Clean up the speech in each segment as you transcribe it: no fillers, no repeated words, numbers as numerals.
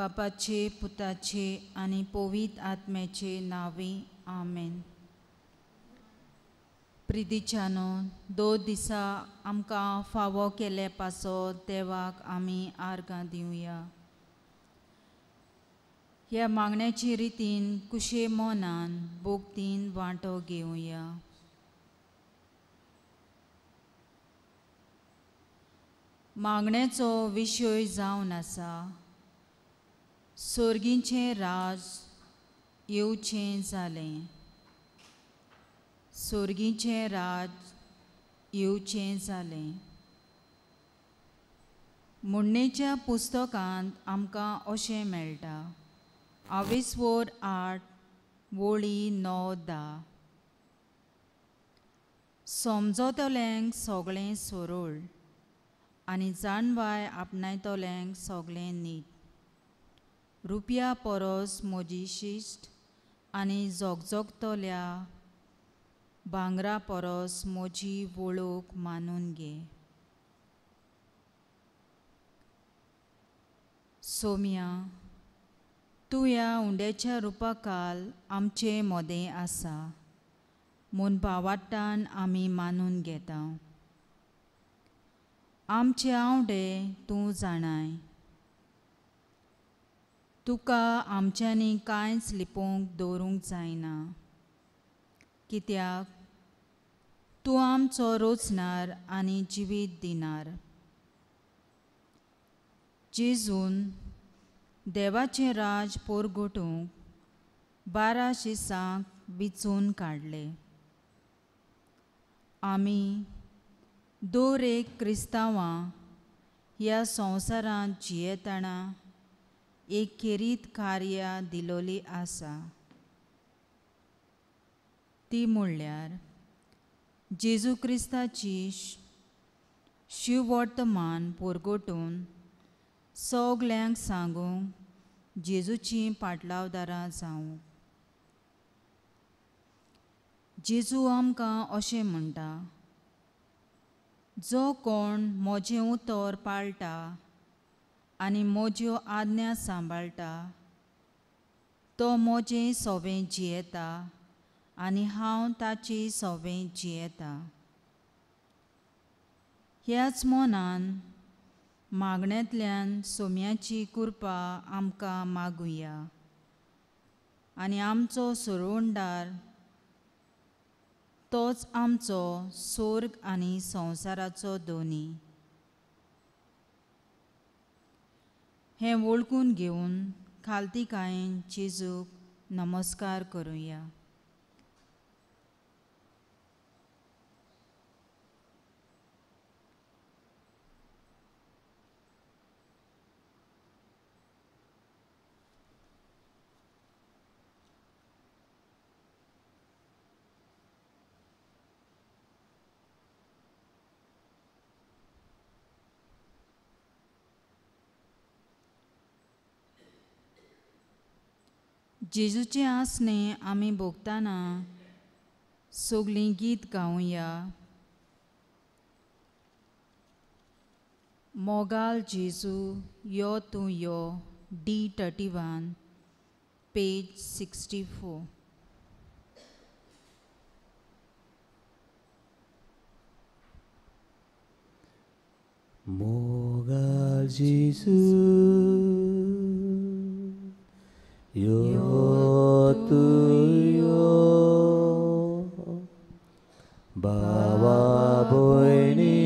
बापाचे पुताचे आनी पवित्र आत्म्याचे नांवी आमेन. प्रितीच्यानो, दोन दिसा आमकां फावो केले पासो देवाक आमी आर्गां दिवया. ह्या मागण्याची रितीन कुशे मनान भोगतीन वांटो घेवया. मागण्याचो विशय जावन आसा सोर्गीचें राज येवचें जालें. सोर्गीचें राज येवचें जालें. म्हणणेच्या पुस्तकांत आमकां अशें मेळटा, आवेस्वोर 8 वळी 9 10. समजतल्यांक सगळें सरळ आनी जाणवाय आपणायतल्यांक सगळें नीट. रुपया परस म्हजी शिश्ट आनी झगझगतल्या भांगरा परस म्हजी वळख मानून घे. सोम्या, तूं ह्या उंड्याच्या रुपाकाल आमचे मोदें आसा म्हूण भावाट्टान आमी मानून घेता. आमचे आवडे तूं जाणाय. तुका आमच्यांनी कांयच लिपोवंक दवरूंक जायना, कित्याक तूं आमचो रोचणार आनी जिवीत दिनार. जेजून देवाचें राज पोरगोटूंक 12 शिसांक विचून काडले. आमी दर एक क्रिस्तांवां ह्या संवसारांत जियेतना एक खेरीत कार्य दिलोली आसा, ती म्हणल्यार जेजू क्रिस्ताची शिववर्तमान पोरगोटून सगल्यांक सांगूंक जेजूचीं पाटलावदारां जावंक. जेजू आमकां अशें म्हणटा, जो कोण म्हजें उतर पाळटा आनी म्हज्यो आज्ञा सांबाळटा तो म्हजें सोबें जियेता आनी हांव ताची सोबें जियेता. ह्याच मनान मागण्यांतल्यान सोम्याची कृपा आमकां मागुया आनी आमचो सोरोंडार तोच आमचो सोर्ग आनी संवसाराचो दोनी. हें वळखून घेवन खालतीकायेन जेजूक नमस्कार करुया. जेजूचें आसणें आमी भोगतना सगळीं गीत गावया. मोगाल जेजू यो तूं यो, D31, page 64. मोगाल जेजू यो तू यो, बाबा भयणी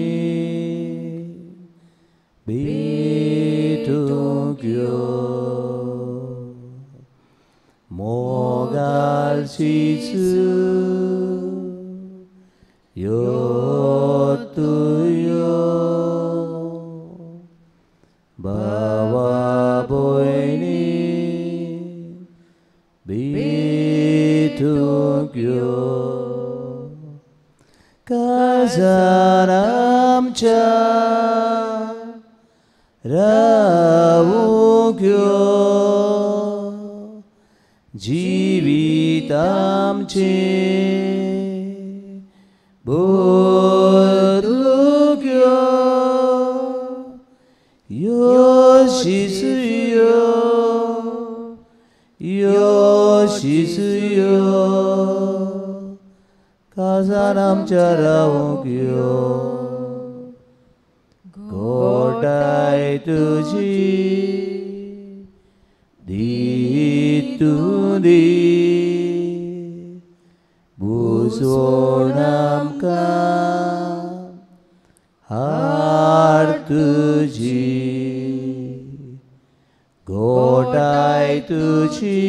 भेटूंक यो. मोगाल जेजू यो तू यो, बाबा भयणी भेटूंक यो. काजार आमच्या रावूंक यो, जिवीत आमचें बदलूंक यो. यो जेजू यो, जेजू यो, काळजान आमच्या रावूंक यो. गोठाय तुजी दी तूं दी, बुजवण आमकां हाड तुजी. गोठाय तुजी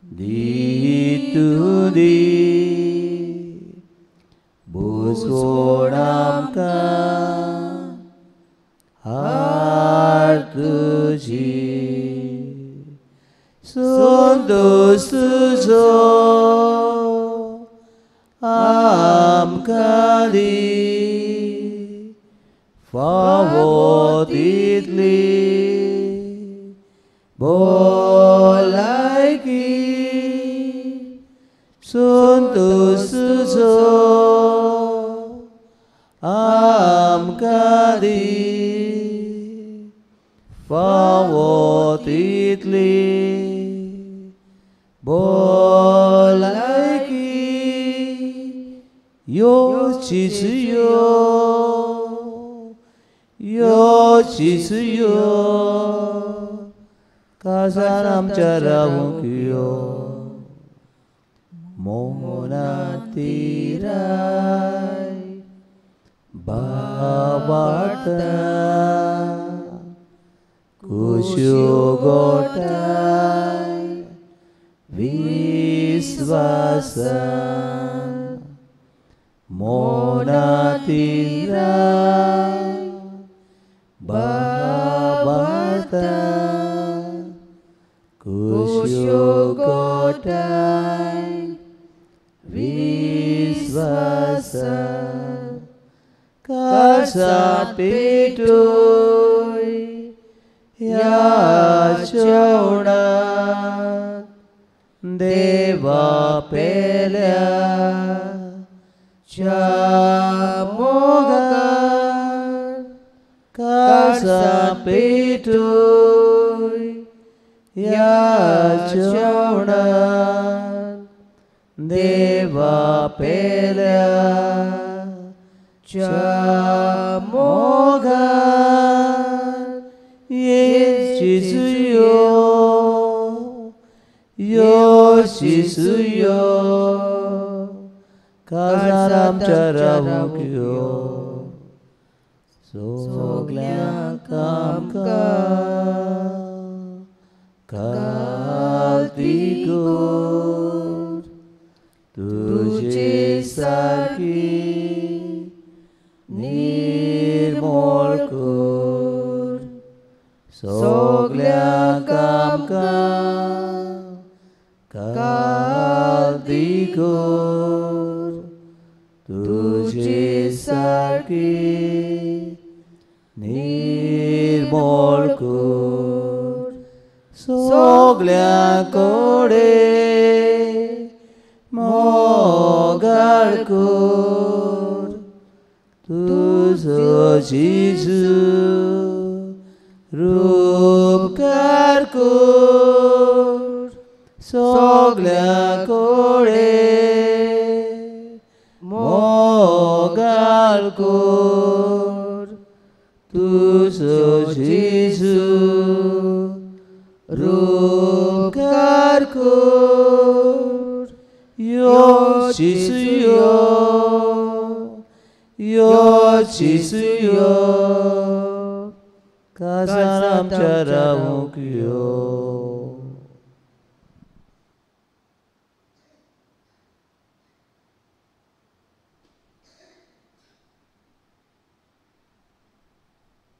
दी तूं दी, बुजवण आमकां हाड तुजी. संतोश तुजो आमकां दी, फावो तितली भलायकी. संतोश तुजो आमकां दी, फावो तितली भलायकी. यो जेजू यो, यो जेजू यो, काळजान आमच्या रावूंक यो. मोनातिराय बाबाटा कुश्यो गोठाय विस्वासा. मोनातिराय बाबाटा कुश्यो गोठाय विस्वासा. काळजांत पेटोय ह्या जेवणांत, देवा पेल्या च्या मोगान. काळजांत पेटोय ह्या जेवणांत, देवा पेल्या च्या मोगान. ये जेजू यो, यो जेजू यो, काळजान आमच्या रावूंक यो. सगल्यांक आमकां कालती कर, तुजे सारकी निर्मळ कर. सगल्यांक आमकां कालती कर, तुजे सारकी निर्मळ कर. सगल्यां कडेन मोगाळ कर, तुजो जेजू रूपकार कर. सगल्यां कडेन मोगाळ कर, तुजो जेजू रूपकार कर. यो जेजू यो, यो जेजू यो, काळजान आमच्या रावूंक यो.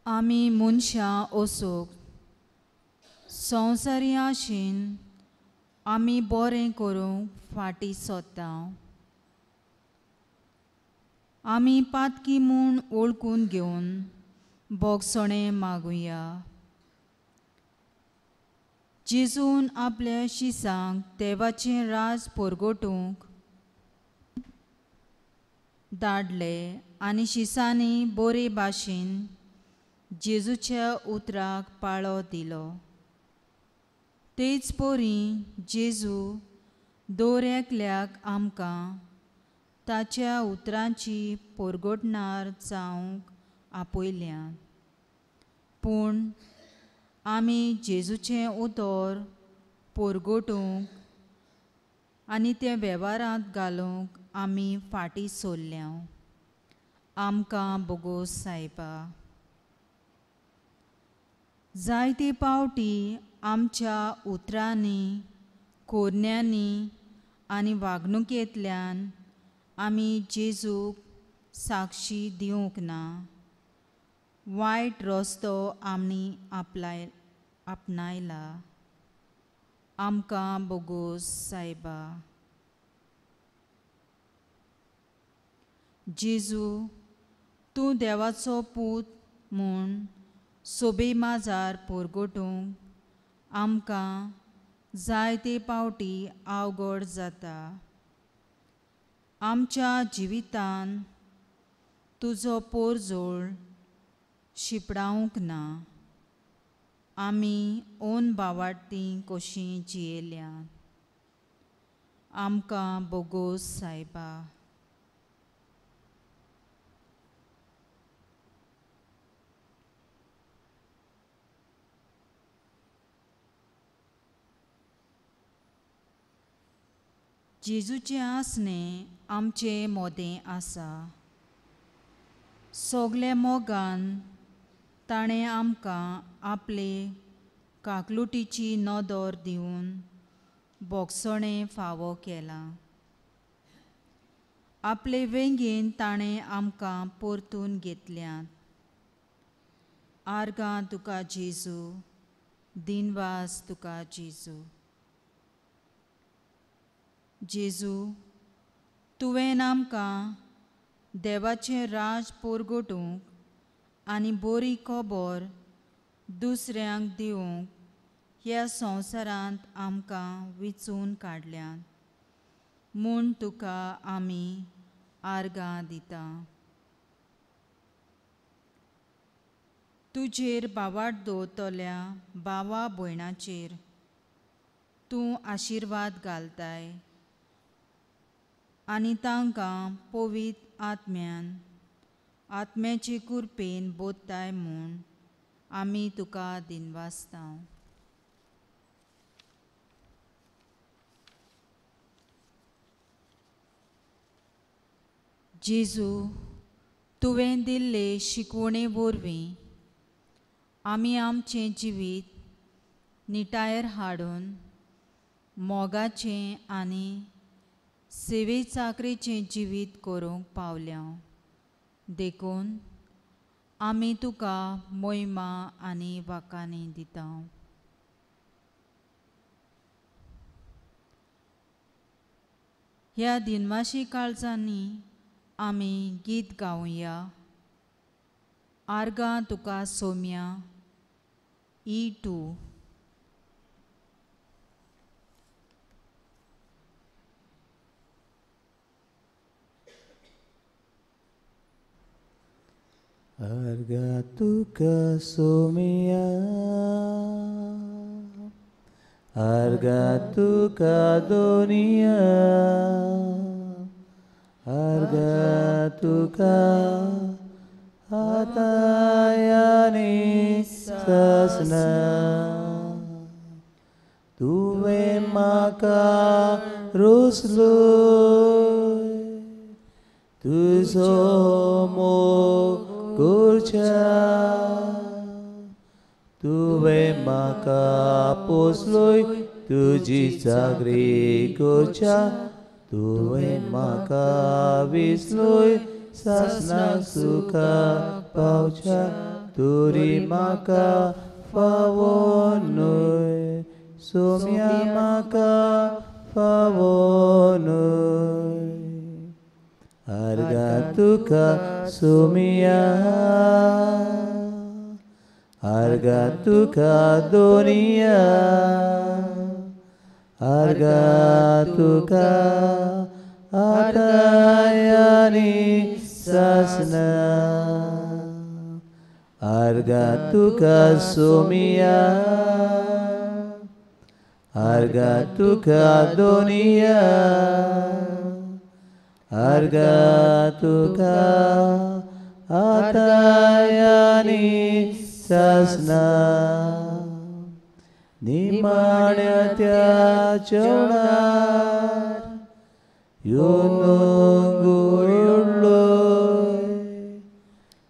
आमी मनशां वचूंक संवसारी आशेन आमी बरें करूंक फाटीं सोदता. आमी पातकी म्हूण वळखून घेवन भोगसणें मागुया. जेजून आपल्या शिसांक देवाचें राज परगटूंक धाडले आनी शिसांनी बरे भाशेन जेजूच्या उतराक पाळो दिलो. तेच परी जेजू दर एकल्याक आमकां ताच्या उतरांची पोरगोटणार जावंक आपयल्या, पूण आमी जेजूचें उतर पोरगोटूंक आनी तें वेव्हारांत घालूंक आमी फाटीं सोडल्या. आमकां बोगोस सायबा. जायते पावटी आमच्या उतरांनी, कोरण्यांनी आनी वागणुकेंतल्यान आमी जेजूक साक्षी दिवंक ना. वायट रस्तो आमी आपणायला. आमकां बोगोस सायबा. जेजू तूं देवाचो पूत म्हूण सोबे माजार पोरगोटूंक आमकां जायते पावटी अवघड जाता. आमच्या जिवितान तुजो पोरजोळ शिपडावंक ना. आमी ओन बावाडती कशी जियेल्या. आमकां बोगोस सायबा. जेजूचें आसणें आमचे मोदें आसा. सगल्या मोगान ताणें आमकां आपले काकलुटीची नदर दिवन बोगसणें फावो केलां. आपले वेंगेन ताणें आमकां परतून घेतल्यात. आर्गां तुका जेजू, दिनवास तुका जेजू. जेजू तुवें आमकां देवाचें राज पोरगोटूंक आनी बरी खबर दुसऱ्यांक दिवंक ह्या संवसारांत आमकां विचून काडल्यात म्हूण तुका आमी आर्गां दिता. तुजेर बावाट दवरतल्या भावा भयणाचेर तूं आशिर्वाद घालताय आनी तांकां पवित्र आत्म्यान आत्म्याचे कृपेन बोधताय म्हूण आमी तुका दिनवासता. जेजू तुवें दिल्ले शिकवणे वरवीं आमी आमचें जिवीत निटायर हाडून मोगाचें आनी सेवे चाकरेचें जिवीत करूंक पावल्या. देखून आमी तुका मोहिमा आनी वाकानी दिता. ह्या दिनवाशी काळजांनी आमी गीत गावया. आर्गां तुका सोम्या E2. आर्गां तुका सोम्या, आर्गां तुका दोनिया, आर्गां तुका आतायानी सासना. तुवें म्हाका रोसलोय तुजो मोग करच्या, तुवें म्हाका पोसलोय तुजी चाकरी करच्या, तुवें म्हाका विसलोय सासनाक सुखा पावच्या, तरी म्हाका फावो न्हय सोम्या म्हाका फावो न्हय. आर्गां तुका सोम्या, आर्गां तुका दोनिया, आर्गां तुका आतायानी सासना. आर्गां तुका सोम्या, आर्गा तुका दोनिया, आर्गा तुका आतायानी सासना. निमाण्या त्या चेवणार येवन गुळलोय,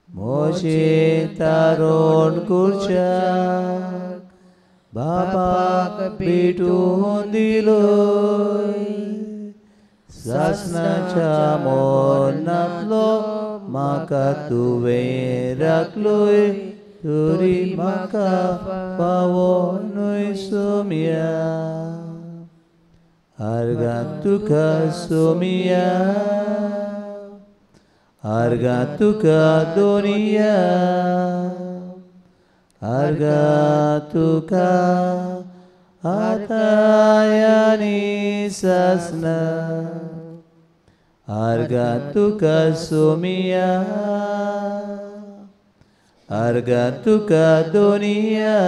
मोशे तारोण कुर्च्याक बापाक भेटून दिलोय. सासनाच्या मोनांतलो म्हाका तुवें राखलोय, तरी म्हाका फावो न्हय सोम्या. आर्गां तुका सोम्या, आर्गां तुका दोनिया, आर्गां तुका आतायानी सासना. आर्गां तुका सोम्या, आर्गां तुका दोनिया,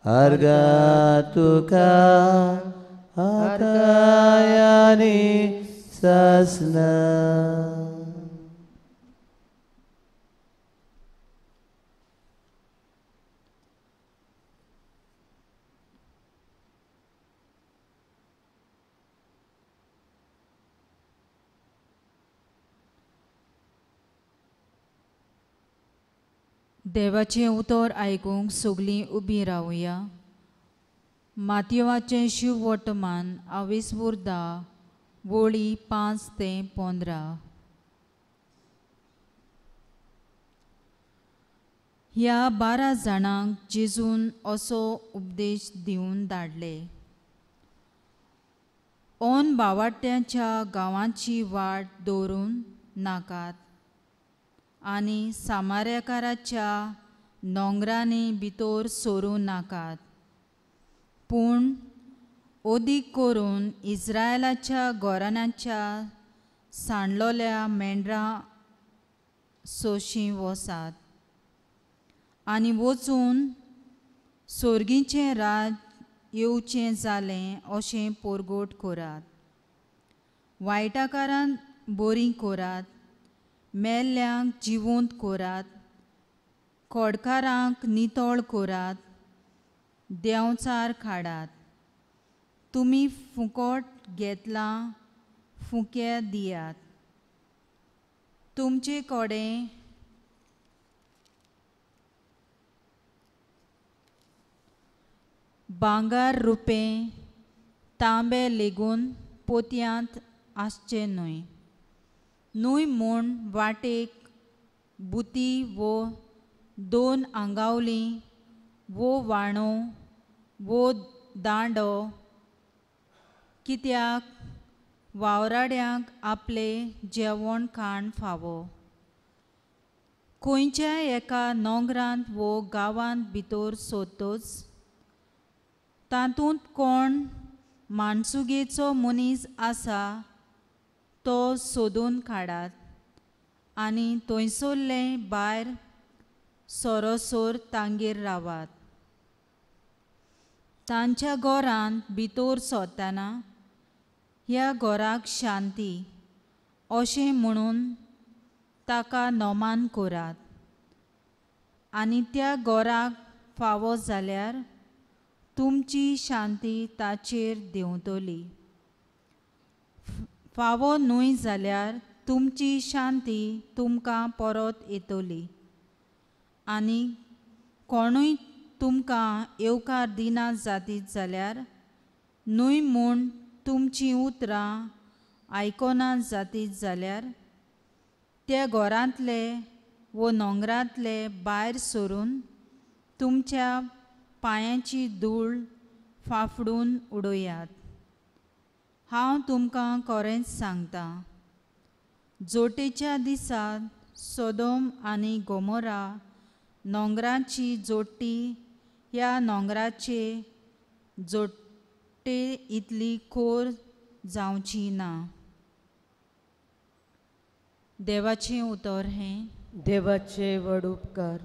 आर्गां तुका आतायानी सासना. देवाचें उतर आयकूंक सगलीं उबीं रावया. मातयेवाचें शिववर्तमान आविसबुर्दा वळी 5 ते 15. ह्या 12 जाणांक जेजून असो उपदेश दिवन धाडले. ओन बावाट्यांच्या गांवाची वाट दवरून नाकात आनी सामार्याकाराच्या नोंगरांनी भितर सरूं नाकात, पूण ओदीक करून इस्रायलाच्या घराण्याच्या सांडलोल्या मेंढरां सोशीं वसात आनी वचून सोर्गीचें राज येवचें जालें अशें पोरगोट करात. वायटाकारान बरीं करात, मेल्ल्यांक जिवंत करात, खोडकारांक नितळ करात, देंवचार काडात. तुमी फुकट घेतलां, फुके दियात. तुमचे कडेन भांगर, रुपें, तांबे लेगून पोतयांत आसचें न्हय, न्हय म्हूण वाटेक बुती वो 2 आंगावली वो वाणो वो दांडो, कित्याक वावराड्यांक आपलें जेवण खाण फावो. खंयच्याय एका नोंगरांत वो गांवांत भितर सोदतच तातूंत कोण माणसुगेचो मनीस आसा तो सोदून काडात आनी थंयसरलें भायर सरोसर तांगेर रावात. तांच्या घरांत भितर सरतना ह्या घराक शांती अशें म्हणून ताका नमान करात आनी त्या घराक फावो जाल्यार तुमची शांती ताचेर देंवतली. फावो न्हय जाल्यार तुमची शांती तुमकां परत येतली आनी कोणूय तुमकां येवकार दिना जातीत जाल्यार न्हय म्हूण तुमचीं उतरां आयकना जातीत जाल्यार त्या घरांतले वो नोंगरांतले भायर सरून तुमच्या पांयांची धूळ फाफडून उडयात. हांव तुमकां खरेंच सांगता, जोटेच्या दिसा सोदोम आनी गोमोरा नोंगराची जोटी ह्या नोंगराचे जोटे इतली खोर जावची ना. देवाचें उतर हें. देवाचे व्हड उपकार.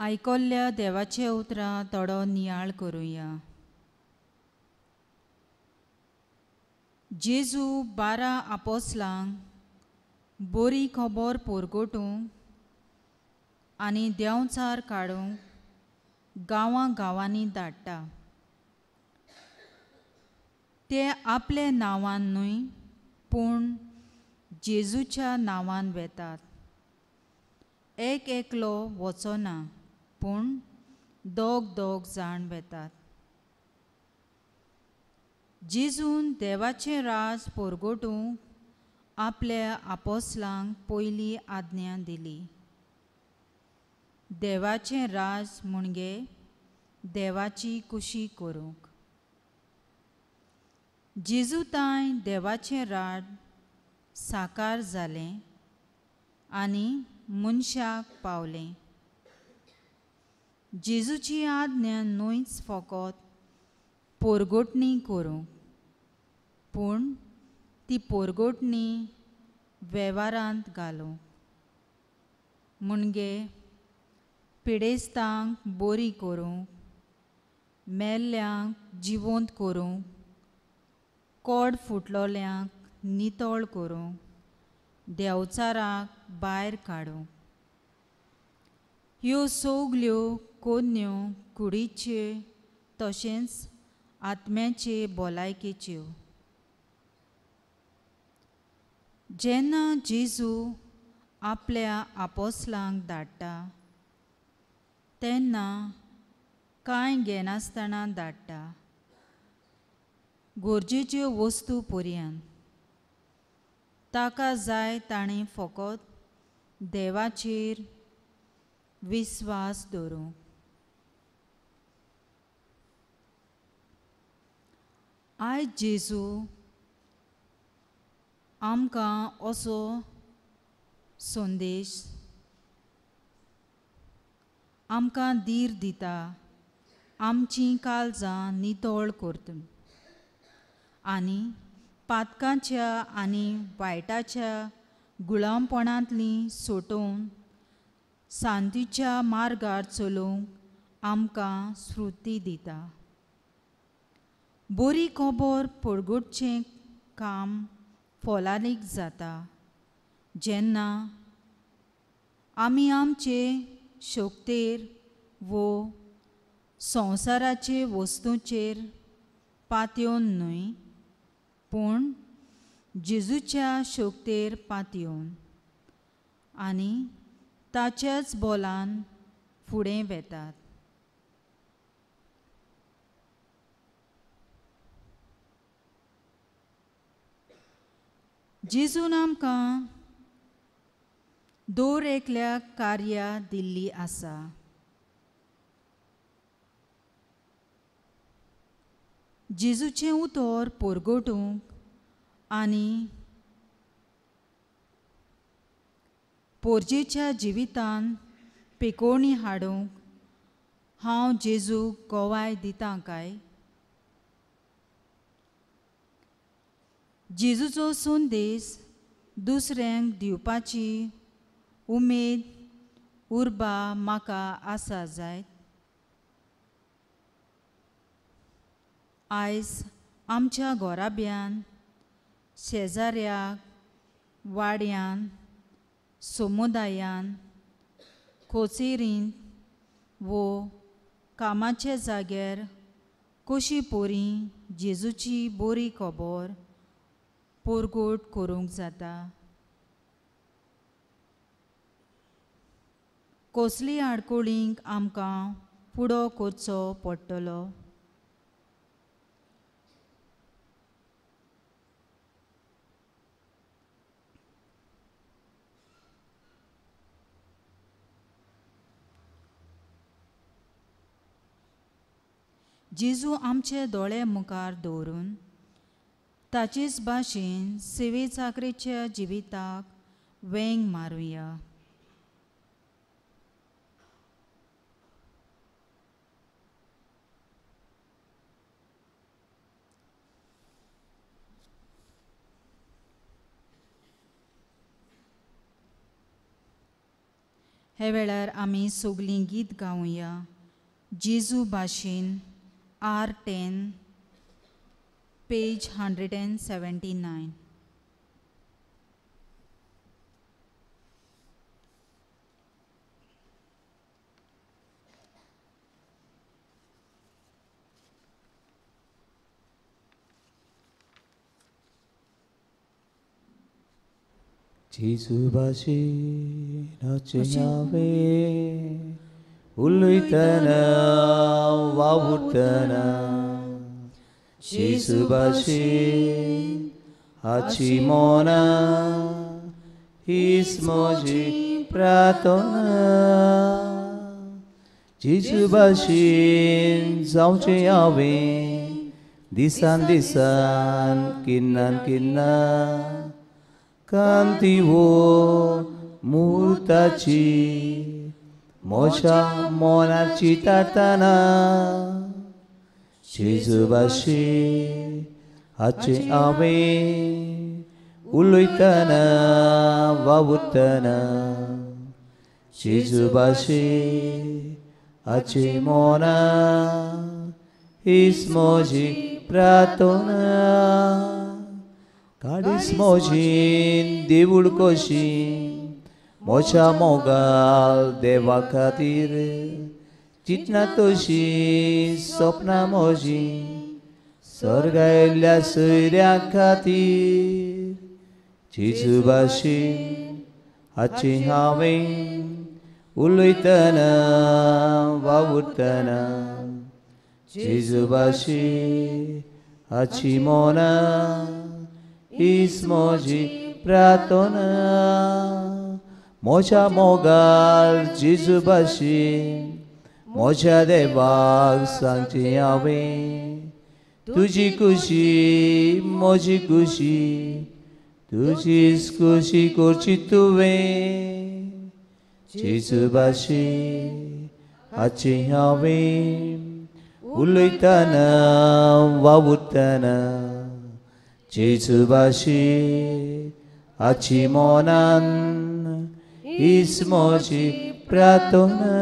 आयकल्ल्या देवाचे उतरां थोडो नियाळ करुया. जेजू 12 आपोसलांक बरी खबर परगटूंक आनी देंवचार काडूंक गांवां गांवांनी धाडटा. ते आपले नांवान न्हय पूण जेजूच्या नांवान वेतात. एक एकलो वचना पूण दोग दोग जाण वेतात. जेजून देवाचें राज परगटूंक आपल्या आपोसलांक पयली आज्ञा दिली. देवाचें राज म्हणजे देवाची कुशी करूंक. जेजू तांय देवाचें राज साकार जालें आनी मनशाक पावलें. जेजूची आज्ञा न्हयच फकत पोरगोटणी करूंक पूण ती पोरगोटणी वेव्हारांत घालूंक, म्हणजे पिडेस्तांक बरी करूंक, मेल्ल्यांक जिवंत करूंक, कोड फुटलोल्यांक नितळ करूंक, देंवचाराक भायर काडूंक. ह्यो सगल्यो कोन्यो कुडीच्यो तशेंच आत्म्याचे भलायकेच्यो. जेन्ना जेजू आपल्या आपोसलांक धाडटा तेन्ना कांय घेनासतना धाडटा, गरजेच्यो वस्तू पर्यंत. ताका जाय ताणें फकत देवाचेर विस्वास दवरूंक. आयज जेजू आमकां असो संदेश आमकां धीर दिता, आमचीं काळजां नितळ करता आनी पातकांच्या आनी वायटाच्या गुलामपणांतलीं सोटोवन शांतीच्या मार्गार चलोवंक आमकां स्फूर्ती दिता. बरी खबर परगटचें काम फोलादीक जाता जेन्ना आमी आमचे शक्तेर वो संवसाराचे वस्तूंचेर पातयेवन न्हय पूण जेजूच्या शक्तेर पातयेवन आनी ताच्याच बोलान फुडें वेतात. जेजून आमकां दर एकल्याक कार्या दिल्ली आसा. जेजूचें उतर परगटूंक आनी पोरजेच्या जिवितान पेकोवणी हाडूंक हांव जेजूक गवाय दिता काय? जेजूचो संदेश दुसऱ्यांक दिवपाची उमेद उर्बा म्हाका आसा जायत? आयज आमच्या घराब्यान, शेजाऱ्याक, वाड्यान, समुदायान, कोचेरींत वो कामाच्या जाग्यार कशी पोरी जेजूची बरी खबर परगट करूंक जाता? कसली आडकोळींक आमकां फुडो करचो पडटलो? जेजू आमचे दोळे मुखार दवरून ताचेच भाशेन सेवे चाकरेच्या जिविताक वेंग मारुया. हे वेळार आमी सगलीं गीत गावया. जेजू भाशेन R10 page 179. जेजू भाशेन हांवें उलयतना वावुरतना, जेजू भाशेन हाची मोना हीच म्हजी प्रार्थना. जेजू भाशेन जावचें हांवें दिसान दिसान किन्नान किन्ना, कांती वो मुहूर्ताची म्हज्या मनाची तारतना. जेजू भाशेन हाचें हांवें उलयतना वावुरतना, जेजू भाशेन हाचें मना हीच म्हजी प्रार्थना. काडीस म्हजीन देवूळ कशी म्हज्या मोगाल देवा खातीर, चिंतना तशी सपनां म्हजी सर्गायल्ल्या सोयऱ्यां खातीर. जेजू भाशेन हाचें हांवें उलयतना वावुरतना, जेजू भाशेन हाची मोना हीच म्हजी प्रार्थना. म्हज्या मोगाल जेजू भाशेन म्हज्या देवाक सांगचें हांवें, तुजी खुशी म्हजी खुशी, तुजीच खुशी करची तुवें. जेजू भाशेन हाचें हांवें उलयतना वावुरतना, जेजू भाशेन हाची मनान हीच म्हजी प्रार्थना.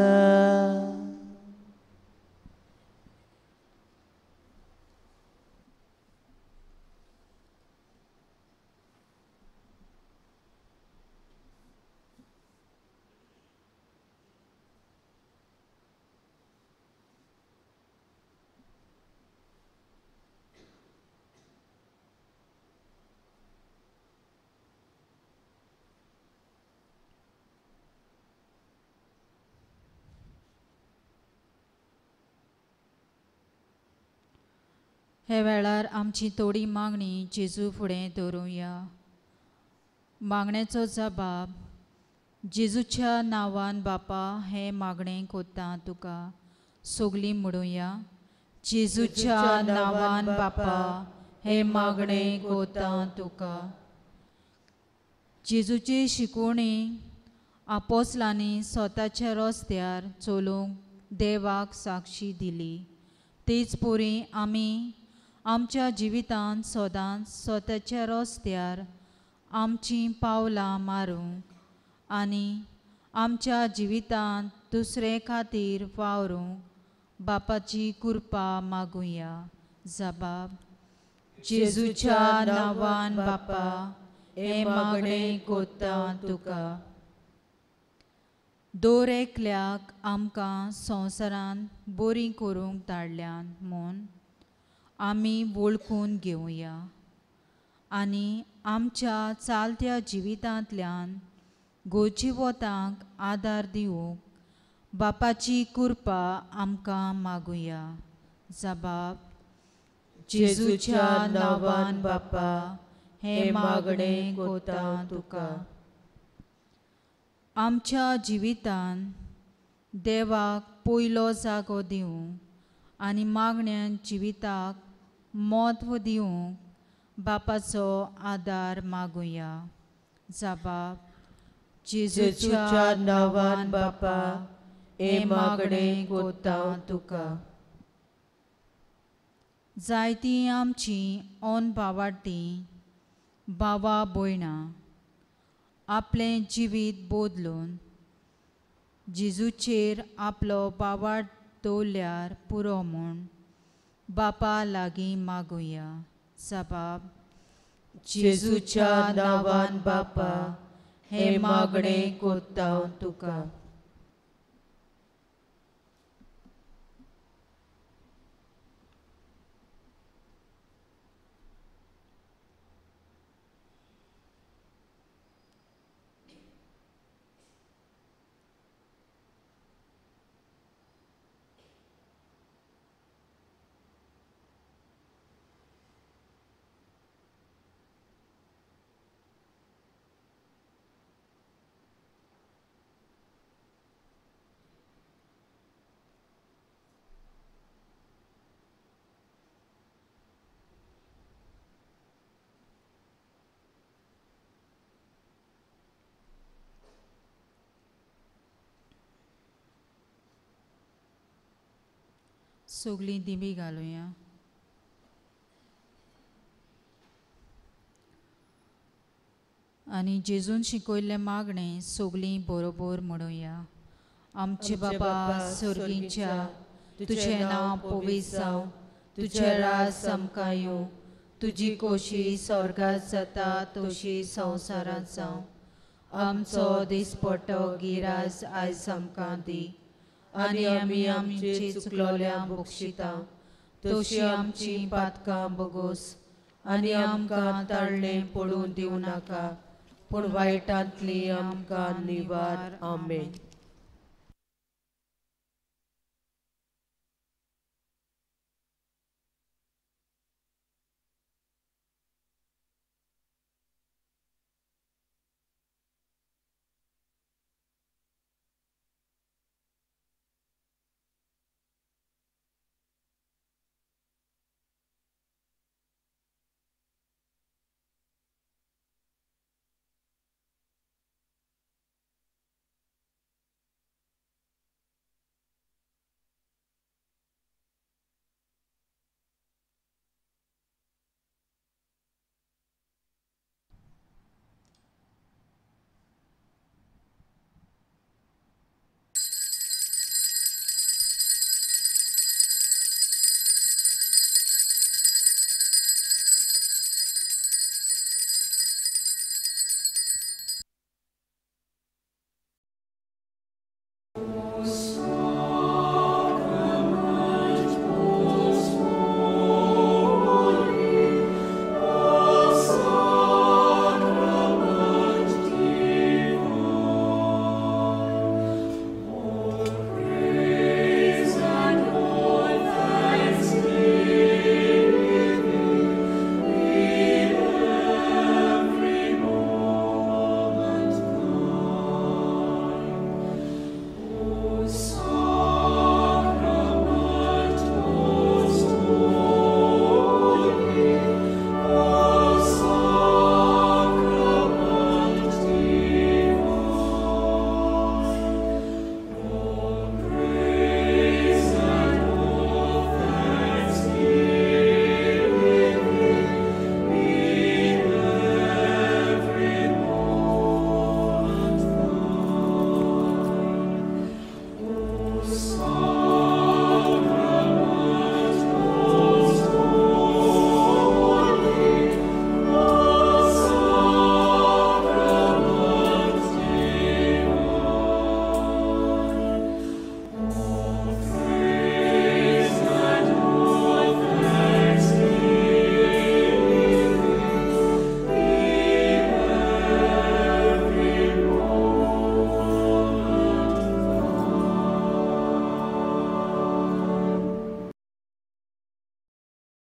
हे वेळार आमची थोडी मागणी जेजू फुडें दवरुया. मागण्याचो जबाब जेजूच्या नांवान बापा हें मागणें कोत्ता तुका. सगलीं म्हणुया, जेजूच्या नांवान बापा हें मागणें कोत्ता तुका. जेजूची शिकवणी आपोसलांनी स्वताच्या रस्त्यार चलूंक देवाक साक्षी दिली, तेच परी आमी आमच्या जिवितांत सदांच स्वताच्या रस्त्यार आमचीं पावलां मारूंक आनी आमच्या जिवितांत दुसरे खातीर वावरूंक बापाची कृपा मागुया. जबाब जेजूच्या नांवान बापा हें मागणें कोत्ता तुका. दर एकल्याक आमकां संवसारांत बरीं करूंक धाडल्यान म्हूण आमी वळखून घेवया आनी आमच्या चालत्या जिवितांतल्यान गोजिवतांक आदार दिवंक बापाची कृपा आमकां मागुया. जबाब जेजूच्या नांवान बापा हें मागणें कोत्ता तुका. आमच्या जिवितान देवाक पयलो जागो दिवंक आनी मागण्यान जिविताक म्हत्व दिवंक बापाचो आदार मागुया. जबाब जेजूच्या नांवान बापा हें मागणें कोत्ता तुका. जायतीं आमचीं ऑन भावाटी बाबा भयणां आपलें जिवीत बदलून जेजूचेर आपलो बावाट दवरल्यार पुरो म्हूण बापा लागीं मागुया. सबाब जेजूच्या नांवान बापा हे मागणें कोत्ता तुका. सगळीं दिमी घालुया. आनी जेजून शिकयल्लें मागणें सगळीं बरोबर म्हणुया. आमचे बाबा स्वर्गीच्या, तुजें नांव पवित्र जावं, तुजें राज आमकां येवं, तुजी कोशी स्वर्गांत जाता तशी संवसारांत जावं. आमचो दिसपट्टो गिरास आयज आमकां दी आनी आमी आमची चुकलोल्या बक्षिता तशी आमची पातकां बगोस आनी आमकां ताळणें पडून दिवं नाका, पूण वायटांतली आमकां निवार. आमेन.